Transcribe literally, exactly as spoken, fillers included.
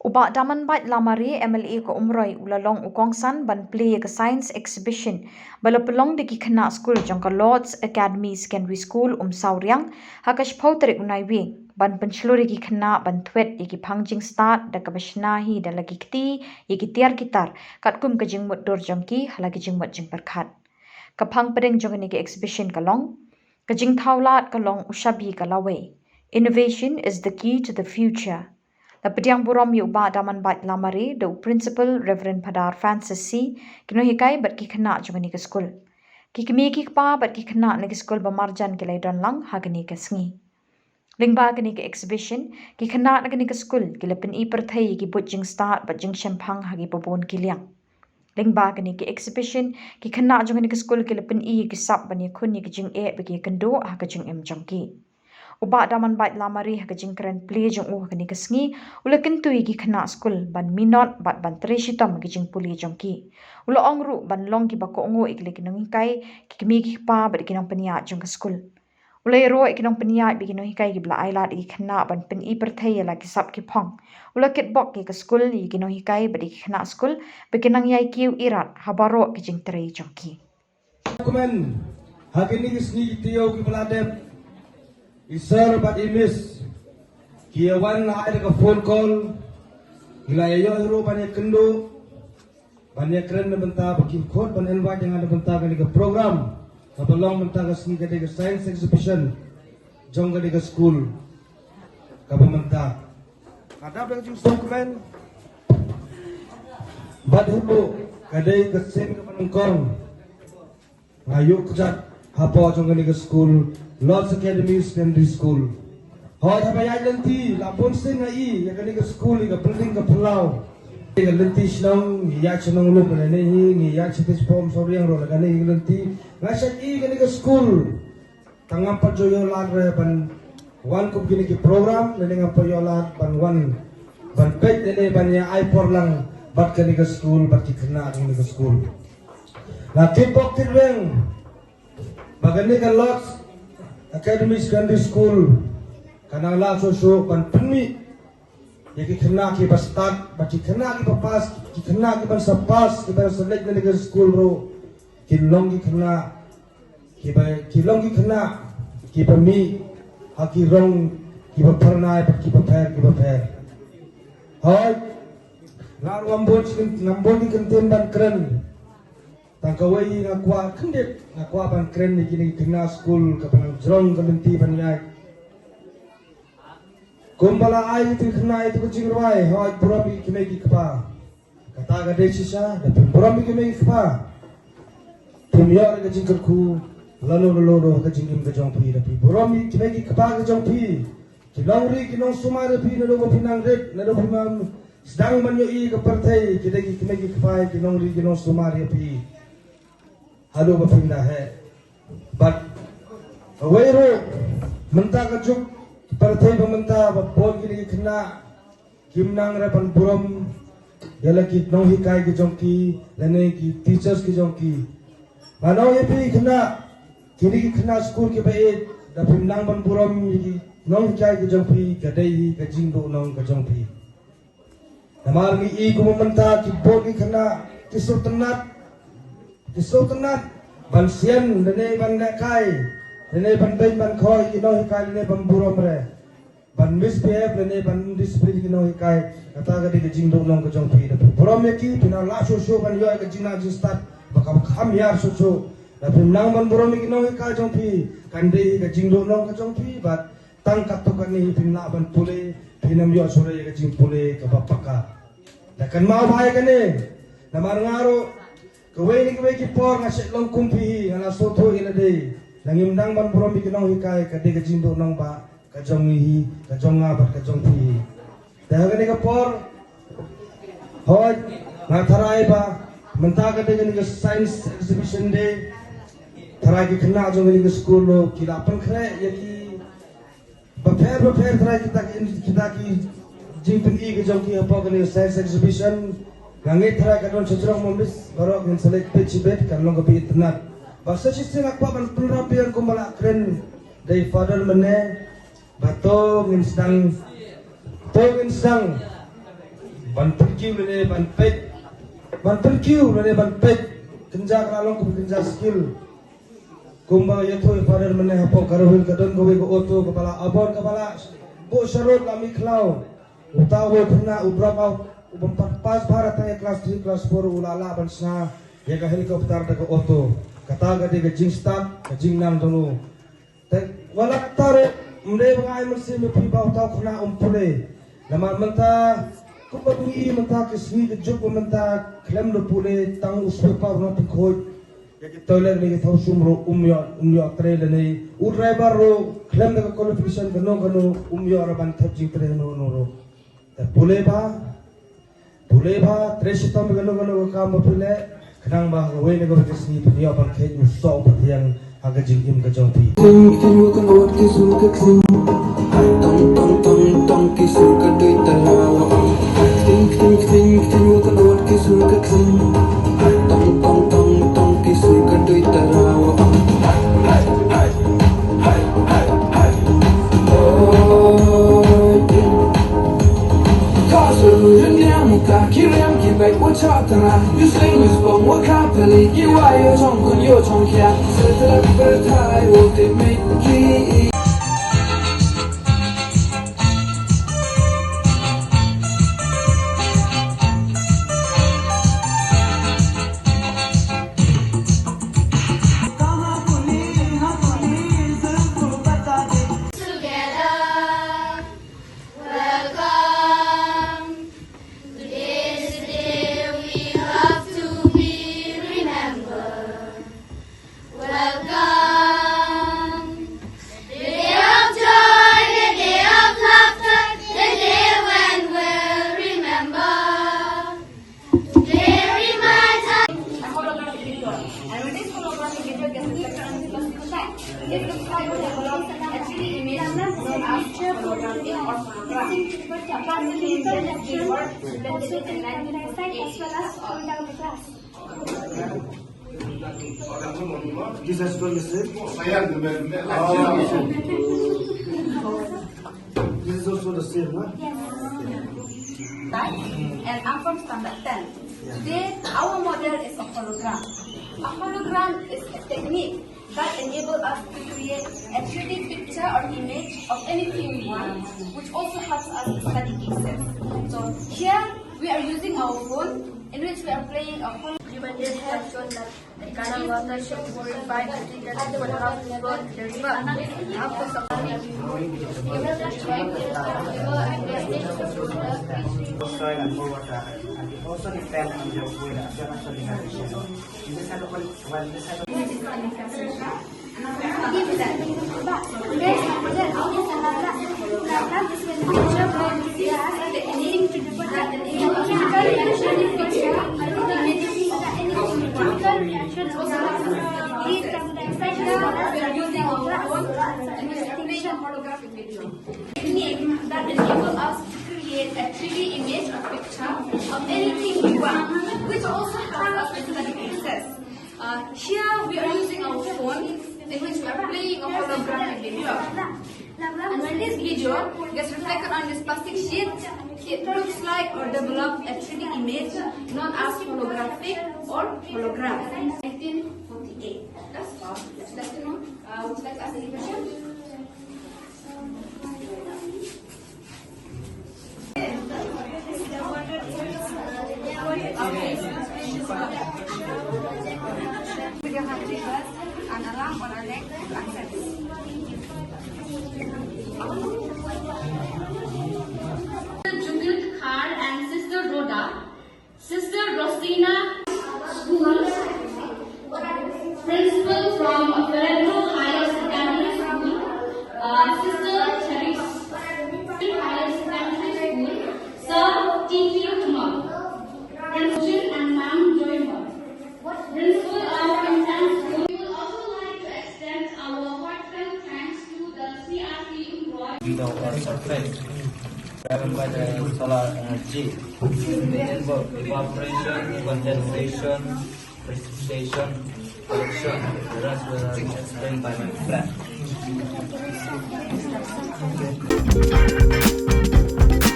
U Bah Damanbait Lamare, M L A ka Umroi, u la long u kongsan ban plie ïa ka Science Exhibition ba la pynlong da ki khynnah skul jong ka Lord's Academy Secondary School, Umsawriang, ha ka shiphew tarik u Naiwieng, ban pynshlur ïa ki khynnah ban thwet ïa ki phang jingstad da kaba shna hi da la ki kti ïa ki tiar ki tar katkum ka jingmutdur jong ki ha la ki jingmut jingpyrkhat. Ka phang pdeng jong kane ka exhibition ka long: Ka jingthaw lad ka long u shabi ka lawei. Innovation is the key to the future. La pdiang burom ïa u Bah Damanbait Lamare da u Principal, Reverend Phadar Francis C, ki nonghikai bad ki khynnah jong kane ka skul. Ki kmie ki kpa bad ki khynnah na ki skul ba marjan ki la ïadon lang ha kane ka sngi. Lyngba kane ka exhibition, ki khynnah na kane ka skul ki la pyni pyrthei ïa ki buit jingstad bad jingshemphang ha kiba bun ki liang. Lyngba kane ka exhibition, ki khynnah jong kane ka skul ki la pyni ïa ki sap ban ïakhun ïa ka jingeh bad ïakynduh ha ka jingim jong ki. U Bah Damanbait Lamare, ha ka jingkren plie jong u ha kane ka sngi, u la kyntu ïa ki khynnah skul ban minot bad ban trei shitom ïa ka jingpule jong ki. U la ong ruh ban long kiba kohnguh ïa ki lei ki nonghikai, ki kmie ki kpa bad ki nongpynïaid jong ka skul. U la ïaroh ïa ki nongpynïaid bad ki nonghikai kiba la ailad ïa ki khynnah ban pyni pyrthei ïa la ki sap ki phong. U la kitbok ïa ka skul, ïa ki nonghikai bad ïa ki khynnah skul ba kin nang ïai kiew irat ha baroh ki jingtrei jong ki. Kumne, ha kine ki sngi ki taïew kiba la dep, i sir bad i miss ki ïa wan ai da ka phone call, ki la ïa ïoh ruh ban ïakynduh, ban ïakren na bynta, ba ki khot ban invite ïa nga na bynta kane ka program kaba long mynta ka sngi, ka dei ka science exhibition jong kane ka skul kaba mynta. Nga dap da ka jingsngewkmen bad hynrei ka dei ka sien kaba nyngkong nga ïoh kjat hapoh jong kane ka skul, Lord's Academy Secondary School. Hooid, haba ïaid lynti la bun sien nga i ïa kane ka skul, ïa ka building ka phyllaw. Ïa ka lynti shnong, ngi ïaid shnong Lum lane hi, ngi ïaid shatei shapoh Umsawriang ruh la kane ka lynti. Nga shait i kane ka skul. Tang ngam pat ju ïoh lad re ban wan kum kine ki program, lane ngam pat ïoh lad ban wan ban peit lane ban ïa ai por lang bad kane ka skul, bad ki khynnah kane ka skul. Nga kitbok kitweng ba kane ka Lord's Academy Secondary School kan nang lah shuh shuh ban pynmih ïa ki khynnah kiba stad, bad ki khynnah kiba pass, ki khynnah kiban sa pass, kiban sa leit na kane ka skul ruh kin long ki khynnah kiba, ki long ki khynnah kiba mih ha ki rong kiba phyrnai bad kiba pher kiba pher. Hooid, nga ruh ngam bun, ngam bun ki kyntien ban kren. Tang kawei nga kwah khyndiat, nga kwah ban kren ïa kine ki khynnah skul kaba nang jrong ka lynti ban ïaid. Kumba la ai ïa ki khynnah ïa ka jingrwai, hooid, burom ïa ki kmie ki kpa. Kata ka dei shisha, da phi burom ïa ki kmie ki kpa, phim ïoh ka jingkyrkhu lano lano ka jingim ka jong phi. Da phi burom ïa ki kmie ki kpa ka jong phi, ki long ri ki long sumar ïa phi, naduh ba phi nang rit, naduh ba phi nang sdang ban ïohi ka pyrthei, ki dei ki kmie ki kpa ki long ri ki long sumar ïa phi haduh ba phin da heh. Bad kawei ruh, mynta ka juk pyrthei ba mynta ba bun kine ki khynnah kim nang re ban burom ïa la ki nonghikai ki jong ki lane ki teachers ki jong ki. Nga ong ïa phi khynnah, kine ki khynnah skul kiba ïeit, da phim nang ban burom ïa ki nonghikai ki jong phi, ka dei hi ka jingduh nong ka jong phi. Namar ngi i kumba mynta ki bun ki khynnah ki sngewtynnat, ki sngewtynnat ban sian lane ban lehkai, lane ban beiñ ban khoi ki nonghikai, lane ban burom re, ban misbehave lane ban discipline ki nonghikai. Kata ka dei ka jingduh nong ka jong phi. Da phi burom ïa ki, phin nang lah shuh shuh ban ïoh ïa ka jinglah jingstad ba ka kham ïar shuh shuh. Da phim nang ban burom ïa ki nonghikai jong phi, kan dei ka jingduh nong ka jong phi, bad tang katto katne hi phin lah ban pule, phin ym ïoh shuh re ïa ka jingpule kaba paka. Da kynmaw bha ïa kane, namar nga ruh kawei na kawei ki por nga shait long kum phi hi, nga la sngewthuh ïa lade. Lada ngim nang ban burom ïa ki nonghikai, ka dei ka jingduh nong ba ka jong ngi hi, ka jong nga bad ka jong phi hi. Te ha kane ka por, hooid, nga tharai ba mynta ka dei kane ka Science Exhibition Day, tharai ki khynnah jong kane ka skul ruh ki la pynkhreh ïa ki bapher bapher, tharai kita ki, kita ki jingpyni ka jong ki hapoh kane ka Science Exhibition. Nga ngeit tharai ka don shajrong, ma miss, baroh ngin sa leit peit shibit, kan long kaba itynnat. Bad sa shisien nga kwah ban pynrap biang kumba la kren da i Father mynne, ba to ngin sdang, to ngin sdang Ban pyrkiew lane ban peit. Ban pyrkiew lane ban peit. Kynja ka la long kum kynja skill. Kumba ïathuh ïa Father mynne hapoh Garo Hills ka don kawei ka auto kaba la abort kaba la buh sharud la mih khlaw. Uta uwei u khynnah u drop out u bym pat pass bha tang ïa class three class four u la lah ban shna ïa ka helicopter da ka auto. Kata ka dei ka jingstad ka jingnang jong u. Te wat la katta ruh ym dei ba nga ai mynsiem ïa phi ba uta u khynnah um pule. Namar mynta kumba phi i mynta ka sngi ka juk ba mynta khlem da pule tang u sweeper u nongpynkhuid. Ïa ki toilet ne ki thaw sum ruh um ïoh um ïoh trei lane u driver ruh khlem da ka qualification kano kano um ïoh ruh ban thep jingtrei kano kano ruh. Te pule bha, pule bha, trei shitom ïa kano kano ka kam ba phi leh, khnang ba ha kawei na kawei ka sngi phin ïoh ban kheit u soh u pathiang ha ka jingim ka jong phi. Ting ting wa kan ot ki sur ka kling. Tong tong tong tong ki sur ka dei ta la wa ong. Ting ting ting ting wa kan ot ki sur ka kling. Tong tong tong tong ki sur ka dei ta la wa ong. Ka sur yin yang ka ki rem ki bai wa cha ta ra. Yu sing yu spong wa ka peli ki wa yo chong kun yo chong kia. Sa ta la ka ber thai wo te me ki. Together, welcome. Today is the day we love to be remembered. Welcome. The day of joy, the day of laughter, the day when we'll remember. They remind us. A holographic video. And when this holographic video gets reflected on this plastic, it looks like a holographic three D image of us holographic or hologram. Apart from the image, they were presented in nineteen forty-eight. As well as all the class. This is also the same. This is also the same, huh? Yes. Hi, and I'm from standard ten. Today, our model is a hologram. A hologram is a technique that enables us to create a three D picture or image of anything we want, which also helps us to study cases. So here, we are using our phone in which we are playing a hologram. It helps The canal water should purify the thing that would have flown the river. After some soil and more water, and it also depends on the weather. After the hydration, in this kind of, when this kind of Technique that enable us to create a three D image or picture of anything we want, which also helps us with study cases. Uh, here we are using our phone in which we are playing a holographic video. And when this video gets reflected on this plastic sheet, it looks like or develops a three D image known as holographic or hologram. Nineteen forty-eight. That's all. That's the note. Uh, would you like to ask any question? With your hand triggers and alarm on our neck access. Judith Khar and Sister Rhoda. Sister Rosina School, Principal from Peredro Higher Secondary School, uh, Sister Cherry Higher Secondary School, Sir T P Kumar, Principal and Ma'am Joy Moore, Principal of Infant School. We would also like to extend our heartfelt thanks to the C R P Roy. Without our surface, driven by the solar energy, they involve evaporation, condensation, precipitation, collection. The rest will be explained by my friend.